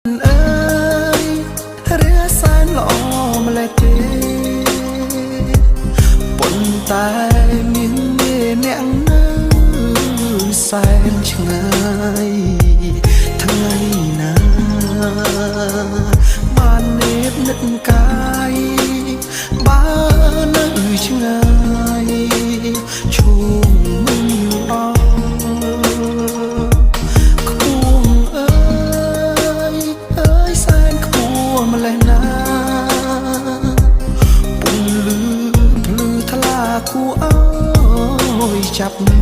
អើយរាសែនល្អម្លេះទេប៉ុន្តែមានមេអ្នកនៅសែនឆ្ងាយថ្ងៃណាបាននេបនិតកាយបើនៅឆ្ងាយឈូងមិនដល់ ខ្ពងអើយអើយសែនខ្ពស់ម្លេះណាពុំលឺភ្លឺថ្លាគួរអើយចាប់